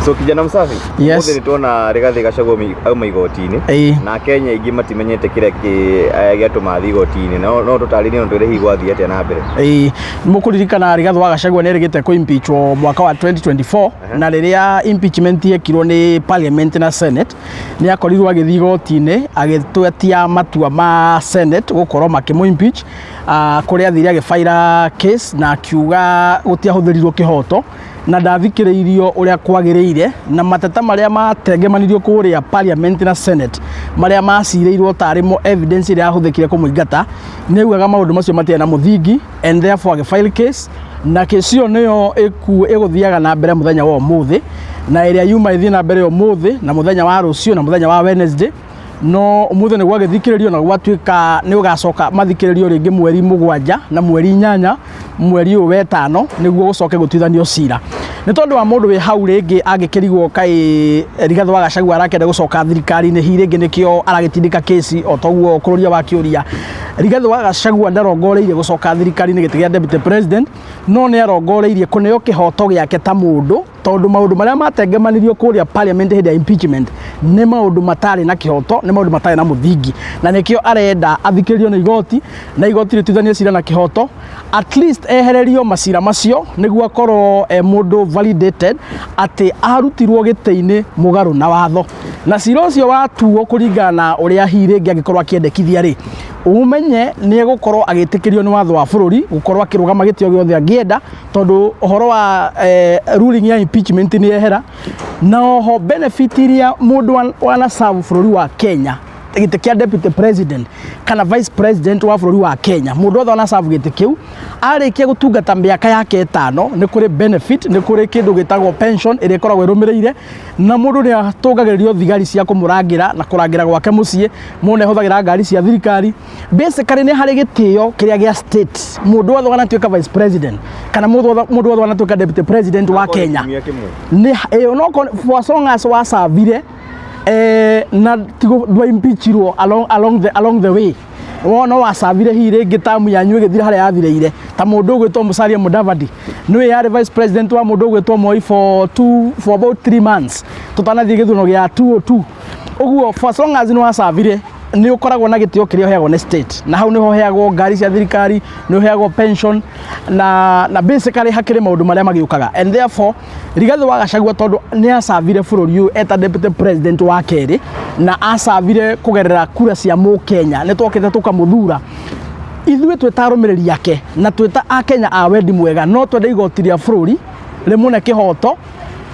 So kijana msafi. Yes. Ũmũthĩ nĩtuona Rigathĩ Gachagua auma igoti-inĩ. Na Kenya aingĩ matimenyete kĩrĩa gĩatũma athiĩ igoti-inĩ. No tũtarĩrie no twĩre hihi gwathiĩ atĩa na mbere. Ĩĩ, mũkũririkana Rigathĩ wa Gachagua nĩ erĩgĩte kũ impeachwo mwaka wa 2024, na rĩrĩa impeachment yekirwo nĩ parliament na senate, nĩ akorirwo agĩthiĩ igoti-inĩ agĩtwetia matua ma senate gũkorwo makĩmũ impeach, kũrĩa athire agĩbaira case na akiuga gũtiahũthĩrirwo kĩhoto na ndathikĩrĩirio ũrĩa kwagĩrĩire, na mateta marĩa matengemanirio kũrĩa parliament na senate marĩa macirĩirwo tarĩ mo evidence ĩrĩa yahũthĩkire kũmũingata, nĩ augaga maũndũ macio matiarĩ na mũthingi, and therefore agĩ file case, na case ĩyo nĩyo ĩgũthiaga na mbere mũthenya wa ũmũthĩ, na ĩrĩa yuma ĩthiĩ na mbere ũmũthĩ na mũthenya wa rũciũ na mũthenya wa Wednesday. No ũmũthĩ nĩ gwagĩthikĩrĩrio na gwatuĩka nĩ ũgacoka mathikĩrĩrio rĩngĩ mweri 7 na mweri 8 mweri ũyũ wetano, nĩguo gũcoke gũtuithanio cira. Nĩ tondũ wa mũndũ wĩ hau rĩngĩ angĩkĩrigwo kaĩ Rigathĩ wa Gachagua arakĩenda gũcoka thirikari-inĩ, hihi rĩngĩ nĩkĩo aragĩtindĩka kesi o toguo kũrũria wa kĩũria. Rigathĩ wa Gachagua ndarongoreirie gũcoka thirikari-inĩ gĩtĩ gĩa deputy president, no nĩ arongoreirie kũneo kĩhoto gĩake ta mũndũ, tondũ maũndũ marĩa matengemanirio kũrĩa parliament hĩndĩ ya impeachment nĩ maũndũ matarĩ na kĩhoto, nĩ maũndũ matarĩ na mũthingi, na nĩkĩo arenda athikĩrĩrio nĩ igoti na igoti rĩtuithanie cira na kĩhoto, at least ehererio macira macio nĩguo akorwo e mũndũ validated atĩ arutirwo gĩtĩ-inĩ mũgarũ na watho, na cira ũcio watuo kũringana na ũrĩa hihi rĩngĩ angĩkorwo akĩendekithia rĩ, umenye nĩ egũkorwo agĩtĩkĩrio nĩ watho wa bũrũri gũkorwo akĩrũgama gĩtĩ o gĩothe angĩenda, tondũ ũhoro wa ruling ya impeachment nĩ yehera, na oho benefit iria mũndũ wana serve bũrũri wa Kenya gĩtĩ kĩa deputy president kana vice president wa bũrũri wa Kenya, mũndũ wothe wana serve gĩtĩ kĩu arĩkia gũtungata mĩaka yake 5, nĩ kũrĩ benefit, nĩ kũrĩ kĩndũ gĩtagwo pension ĩrĩa ĩkoragwo ĩrũmĩrĩire, na mũndũ nĩ atũngagĩrĩrio thigari cia kũmũrangĩra na kũrangĩra gwake mũciĩ, mũndũ nĩ ahũthagĩra ngari cia thirikari. Basically nĩ harĩ gĩtĩo kĩrĩa gĩa state mũndũ wothe wanatuĩka vice president kana mũndũ wothe wanatuĩka deputy president wa Kenya. Kiumia kĩmwe. Nĩ ĩyo no for as long as wacavire na tigo ndwa impeachirwo along the way, wona wacavire hihi rĩngĩ tamu yanyu ĩgĩthira harĩa yathirĩire, ta mũndũ ũgwĩtwo Musalia Mudavadi nĩwe yarĩ vice president wa mũndũ ũgwĩtwo Moi for about 3 months tũtanathiĩ gĩthurano gĩa 202 ũguo. For as long as nĩ wacavire, nĩ ũkoragwo na gĩtĩo kĩrĩa ũheagwo nĩ state, na hau nĩho ũheagwo ngari cia thirikari, nĩ ũheagwo pension na basically hakĩrĩ maũndũ marĩa magĩũkaga. And therefore Rigathĩ wa Gachagua, tondũ nĩ acavire bũrũri ũyũ eta deputy president wa kerĩ na acavire kũgerera kura cia mũkenya, nĩ twokĩte tũkamũthura ithuĩ twĩ ta arũmĩrĩri ake na twĩ ta akenya a wendi mwega, no twende igoti rĩa bũrũri rĩmũne kĩhoto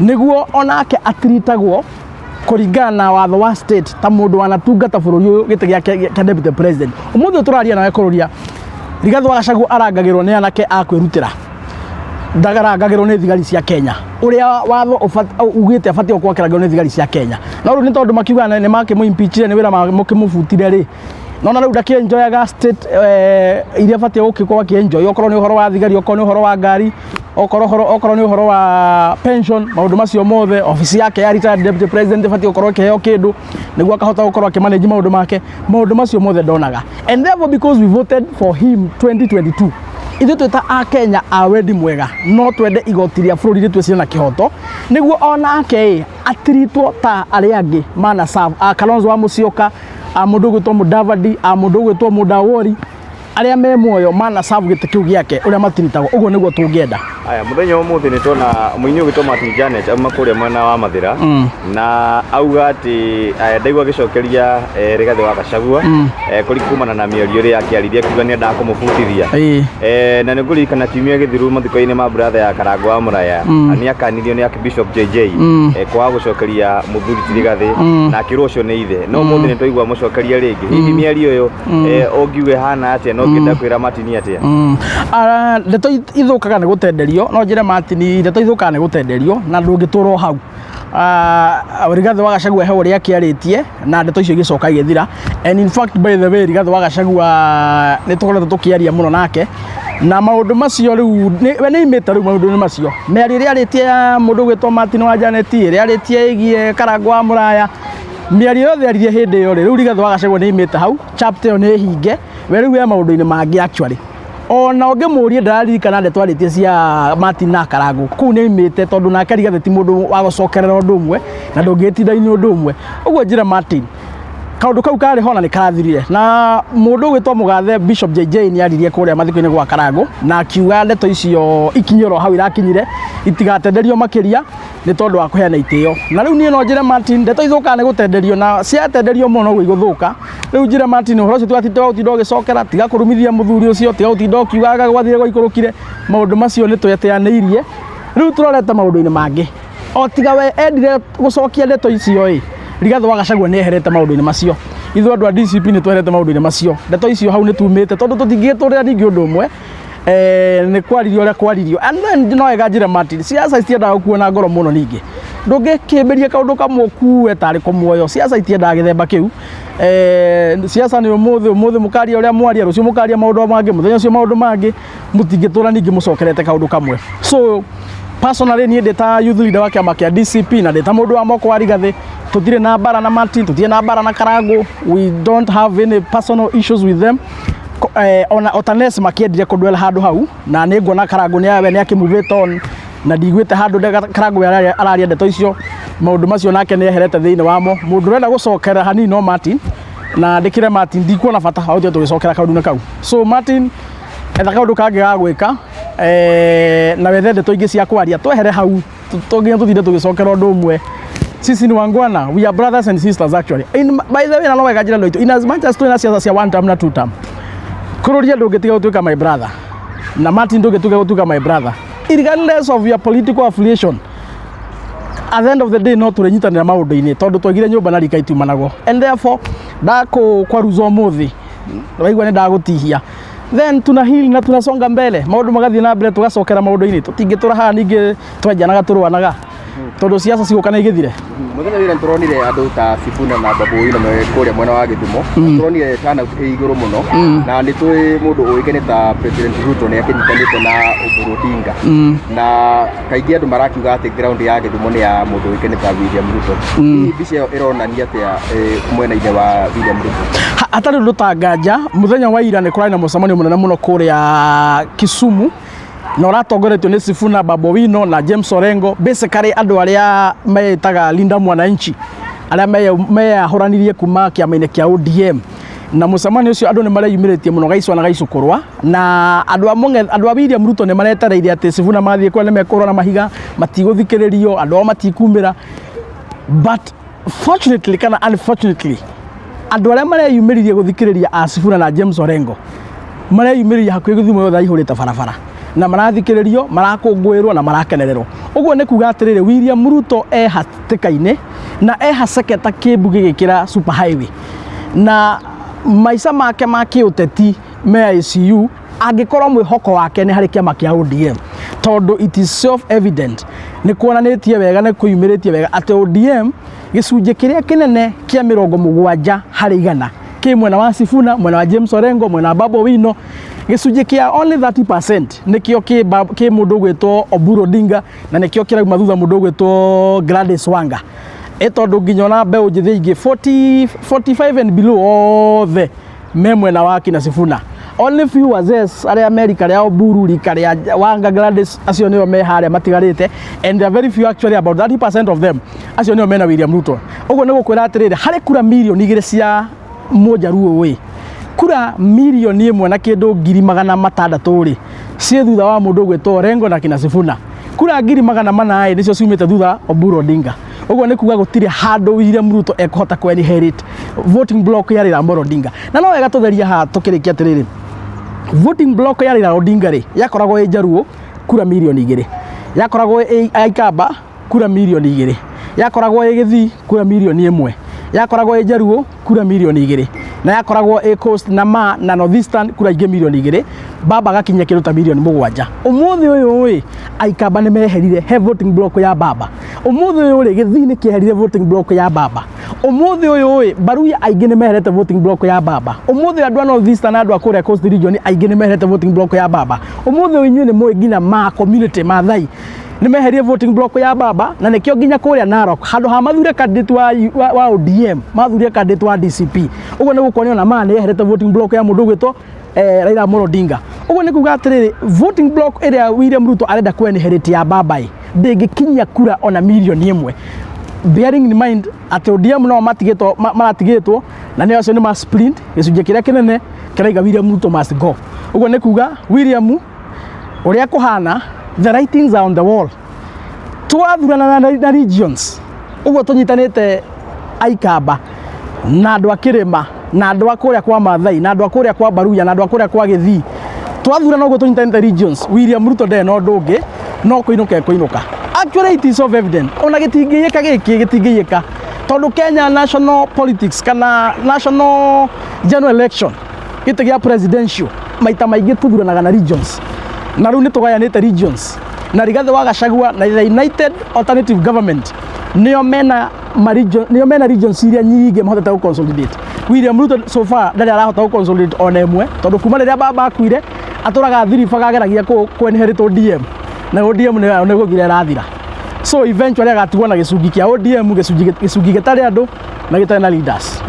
nĩguo onake atiritagwo kũringana na watho wa state ta mũndũ wanatungata bũrũri ũyũ gĩtĩ gĩake kĩa deputy president. Ũmũthĩ ũyũ tũraria nawe kũrũria, Rigathĩ wa Gachagua arangagĩrwo nĩ anake a kwĩrutĩra, ndarangagĩrwo nĩ thigari cia Kenya ũrĩa watho ugĩte abatiĩ gũkorwo akĩrangĩrwo nĩ thigari cia Kenya. No rĩu nĩ tondũ makiuga nĩ makĩmũ-impeachire, nĩ wĩra makĩmũbutire rĩ, nona rĩu ndakĩenjoyaga state iria abatiĩ gũgĩkorwo akĩenjoy, okorwo nĩ ũhoro wa thigari, okorwo nĩ ũhoro wa ngari, okorwo nĩ ũhoro wa pension, maũndũ macio mothe. Obici yake ya retired deputy president ĩbatiĩ gũkorwo ĩkĩheo kĩndũ nĩguo akahota gũkorwo akĩmanage maũndũ make, maũndũ macio mothe ndonaga. And therefore, because we voted for him 2022, ithuĩ twĩ ta akenya a wendi mwega no twende igoti rĩa bũrũri rĩtue cira na kĩhoto nĩguo onake ĩ atiritwo ta arĩa angĩ mana serve, a Kalonzo wa Musyoka, a mũndũ ũgwĩtwo Mudavadi, a mũndũ ũgwĩtwo Mudawori, arĩa me muoyo mana serve gĩtĩ kĩu gĩake ũrĩa matiritagwo. Ũguo nĩguo tũngĩenda. Aya, mũthenya wa ũmũthĩ nĩ tuona mũini ũgwĩtwo Martin Janet auma kũrĩa mwena wa Mathĩra na auga atĩ ndaigua agĩcokeria Rigathĩ wa Gachagua kũrĩ kumana na mĩario ĩrĩa akĩaririe akiuga nĩ endaga kũmũbutithia. Na nĩ ngũririkana kiumia gĩthiru mathiko-inĩ ma brother ya Karango wa Mũraya nĩ akanirio nĩ Archbishop JJ kwaga gũcokeria mũthuri ti Rigathĩ na akĩrwo ũcio nĩ ithe, no ũmũthĩ nĩ twaigua mũcokeria rĩngĩ. Hihi mĩario ĩyo ũngiuga ĩhana atĩa, na ũngĩenda kwĩra Martin atĩa? Ndeto ithũkaga nĩ gũtenderio. No njĩre Martin, ndeto ithũkaga nĩ gũtenderio na ndũngĩtũra o hau. Rigathĩ wa Gachagua he ũrĩa akĩarĩtie na ndeto icio igĩcoka igĩthira. And in fact, by the way, Rigathĩ wa Gachagua nĩ tũkoretwo tũkĩaria mũno nake na maũndũ macio rĩu we nĩ imĩte rĩu maũndũ-inĩ macio, mĩario ĩrĩa arĩtie ya mũndũ ũgwĩtwo Martin wa Janet, ĩrĩa arĩtie ĩgiĩ Karango wa Mũraya, mĩario yothe aririe hĩndĩ ĩyo rĩ, rĩu Rigathĩ wa Gachagua nĩ imĩte hau, chapter ĩyo nĩ hinge. We rĩu e maũndũ-inĩ mangĩ actually. Ona ũngĩmũria ndararirikana ndeto arĩtie cia Martin na Karangũ kũu nĩ aimĩte, tondũ nake Rigathĩ ti mũndũ wa gũcokerera ũndũ ũmwe na ndũngĩtinda-inĩ ũndũ ũmwe. Ũguo njĩra Martin, kaũndũ kau karĩ ho na nĩ karathirire. Na mũndũ ũgwĩtwo mũgathe Bishop JJ nĩ aririe kũrĩa mathiko-inĩ gwa Karangũ na akiuga ndeto icio ikinye oro hau irakinyire, itigatenderio makĩria nĩ tondũ wa kũheana itĩo. Na rĩu niĩ no njĩre Martin, ndeto ithũkaga nĩ gũtenderio, na ciatenderio mũno noguo igũthũka. Rĩu njĩre Martin, ũhoro ũcio tiga gũtinda ũgĩcokera, tiga kũrumithia mũthuri ũcio, tiga gũtinda ũkiugaga gwathire gwaikũrũkire. Maũndũ macio nĩ tweteanĩirie, rĩu tũrorete maũndũ-inĩ mangĩ. O tiga we endire gũcokia ndeto icio ĩ, Rigathĩ wa Gachagua nĩ eherete maũndũ-inĩ macio. Ithuĩ andũ a DCP nĩ tweherete maũndũ-inĩ macio. Ndeto icio hau nĩ tumĩte, tondũ tũtingĩtũrĩra ningĩ ũndũ ũmwe. Nĩ kwaririo ũrĩa kwaririo. And then no wega njĩre Martin, siasa itiendaga gũkuo na ngoro mũno ningĩ. Ndũngĩkĩmbĩria kaũndũ kamwe ũkue tarĩ ko muoyo. Siasa itiendaga gĩthemba kĩu. Siasa nĩ ũmũthĩ, ũmũthĩ mũkaria ũrĩa mwaria, rũciũ mũkaria maũndũ mangĩ, mũthenya ũcio maũndũ mangĩ, mũtingĩtũra ningĩ mũcokerete kaũndũ kamwe. So personally niĩ ndĩ ta youth leader wa kĩama kĩa DCP na ndĩ ta mũndũ wa moko wa Rigathĩ, tũtirĩ na mbara na Martin, tũtirĩ na mbara na Karangũ, we don't have any personal issues with them. Ona Otanes makĩendire kũndwela handũ hau, na nĩ nguona Karangũ nĩ we nĩ akĩ on, na ndiguĩte handũ Karangũ araria ndeto icio. Maũndũ macio nake nĩ eherete thĩinĩ wamo. Mũndũ ũrenda gũcokera hanini no Martin, na ndĩkĩre Martin ndikuona bata wa gũtinda tũgĩcokera kaũndũ-inĩ kau. So Martin, etha kaũndũ kangĩ ga gwĩka, na wethe ndeto ingĩ cia kwaria, twehere hau tũnginya tũtinde tũgĩcokera ũndũ ũmwe. Sisi ni wangwana, we are brothers and sisters actually. By the way, na no wega njĩra ndũ in as much as twĩna ciaca cia one term na two term, kũrũria ndũngĩtiga gũtuĩka my brother, na Martin ndũngĩtiga gũtuĩka my brother, regardless of your political affiliation. At the end of the day no tũrĩnyitanĩra maũndũ-inĩ, tondũ twaigire nyũmba na rika itiumanagwo, and therefore ndakũkwaruza ũmũthĩ waigua nĩ ndagũtihia, then tuna heal na tunasonga mbele, maũndũ magathiĩ na mbere, tũgacokera maũndũ-inĩ. Tũtingĩtũra haha ningĩ twenjanaga tũrũanaga, tondũ siasa cigũka na igĩthire. Mũthenya wĩra nĩtũronire andũ ta Sifuna na Babu Owino me kũrĩa mwena wa Gĩthumo. Tũronire turnout ĩ igũrũ mũno, na nĩ tũĩ mũndũ ũĩkaine ta President Ruto nĩ akĩnyitanĩte na Oburu Odinga, na kaingĩ andũ marakiuga atĩ ground ya Gĩthumo nĩ ya mũndũ ũĩkaine ta William Ruto. Hihi mbica ĩyo ĩronania atĩa mwena-inĩ wa William Ruto? Hatarĩ ũndũ ta nganja, mũthenya wa ira nĩ kũrarĩ na mũcemanio mũnene mũno kũrĩa Kisumu, na ũratongoretio nĩ Sifuna, Babu Owino na James Orengo, basically andũ arĩa meĩtaga Linda Mwananchi, arĩa meyahũranirie kuma kĩama-inĩ kĩa ODM. Na mũcemanio ũcio andũ nĩ mareyumĩrĩtie mũno gaicwa na gaicũkũrwa, na andũ a andũ a William Ruto nĩ maretereire atĩ Sifuna mathiĩ kũrĩa nĩ mekũrwo na mahiga, matigũthikĩrĩrio, andũ ao matikumĩra. But fortunately kana unfortunately, andũ arĩa mareyumĩririe gũthikĩrĩria a Sifuna na James Orengo mareyumĩririe hakuhĩ Gĩthumo yothe aihũrĩte barabara, na marathikĩrĩrio, marakũngũĩrwo na marakenererwo. Ũguo nĩ kuga atĩrĩrĩ, William Ruto e hatĩka-inĩ na e haceke ta kĩmbu gĩgĩkĩra super highway, na maica make ma kĩũteti me ICU angĩkorwo mwĩhoko wake nĩ harĩ kĩama kĩa ODM, tondũ it is self evident, nĩ kuonanĩtie wega, nĩ kwĩyumĩrĩtie wega atĩ ODM gĩcunjĩ kĩrĩa kĩnene kĩa 70% kĩ mwena wa Sifuna, mwena wa James Orengo, mwena wa Babu Owino. Gĩcunjĩ kĩa only 30% nĩkĩo kĩ mũndũ ũgwĩtwo Oburu Odinga, na nĩkĩo kĩrauma thutha mũndũ ũgwĩtwo Gladys Wanga, ĩ tondũ nginya ona mbeũ njĩthĩ ingĩ 40, 45 and below othe me mwena wa kina Sifuna. Only few wazee arĩa me rika rĩa Oburu, rika rĩa Wanga, Gladys, acio nĩo me harĩa matigarĩte, and they are very few actually, about 30% of them, acio nĩo mena William Ruto. Ũguo nĩ gũkwĩra atĩrĩrĩ, harĩ kura 2 mirioni cia Mũnjaruo ĩ, kura 1 mirioni na kĩndũ 600,000 rĩ ciĩ thutha wa mũndũ ũgwĩtwo Orengo na kina Sifuna. Kura 400,000 ĩ nĩcio ciumĩte thutha Oburu Odinga. Ũguo nĩ kuga gũtirĩ handũ William Ruto ekũhota kũ inherit voting block ya Raila Amolo Odinga. Na no wega tũtherie haha tũkĩrĩkia atĩrĩrĩ, voting block ya Raila Odinga rĩ yakoragwo ĩ Njaruo kura 2 mirioni, yakoragwo ĩ Aikamba kura 2 mirioni, yakoragwo ĩ Gĩthii kura 1 mirioni, yakoragwo ĩ Njaruo kura 2 mirioni, na yakoragwo ĩ Coast na ma na Northeastern kura ingĩ 2 mirioni. Baba agakinyia kĩndũ ta 7 mirioni. Ũmũthĩ ũyũ ĩ, Aikamba nĩ meherire he voting block ya baba. Ũmũthĩ ũyũ rĩ, Gĩthii nĩ kĩeherire voting block ya baba. Ũmũthĩ ũyũ ĩ, Baruya aingĩ nĩ meherete voting block ya baba. Ũmũthĩ andũ a Northeastern na andũ a kũrĩa Coast region aingĩ nĩ meherete voting block ya baba. Ũmũthĩ ũyũ inyuĩ nĩ mũĩ nginya ma community Maathai nĩ meherie voting block ya baba, na nĩkĩo nginya kũrĩa Narok handũ ha mathure candidate wa ODM mathurie candidate wa DCP. Ũguo nĩ gũkuonio na ma nĩ yeherete voting block ya mũndũ ũgwĩtwo Raila Amolo Odinga. Ũguo nĩ kuga atĩrĩrĩ, voting block ĩrĩa William Ruto arenda ku inherit ya baba ĩ ndĩngĩkinyia kura ona mirioni 1, bearing in mind atĩ ODM no matigĩtwo maratigĩtwo na nĩ acio nĩ ma split. Gĩcunjĩ kĩrĩa kĩnene kĩraiga William Ruto must go. Ũguo nĩ kuga William ũrĩa kũhana, the writings are on the wall. Twathurana na regions ũguo tũnyitanĩte, aikamba na andũ a kĩrĩma na andũ a kũrĩa kwa Mathai na andũ a kũrĩa kwa Baruya na andũ a kũrĩa kwa Gĩthii, twathurana ũguo tũnyitanĩte regions, William Ruto ndarĩ na ũndũ ũngĩ no kũinũka ekũinũka. Actually, it is self evident ona gĩtingĩiyĩka, gĩkĩ gĩtingĩiyĩka, tondũ Kenya national politics kana national general election, gĩtĩ gĩa presidential, maita maingĩ tũthuranaga na regions, na rĩu nĩ tũgayanĩte regions, na Rigathĩ wa Gachagua na the United Alternative Government nĩo mena ma region, nĩo mena regions iria nyingĩ mahotete gũ consolidate. William Ruto so far ndarĩ arahota gũ consolidate ona ĩmwe, tondũ kuma rĩrĩa baba akuire atũraga thiribaga ageragia kũ inherit ODM, na ODM nĩ nĩ gũthira ĩrathira. So eventually agatigwo na gĩcungi kĩa ODM, gĩcungi gĩtarĩ andũ na gĩtarĩ na leaders.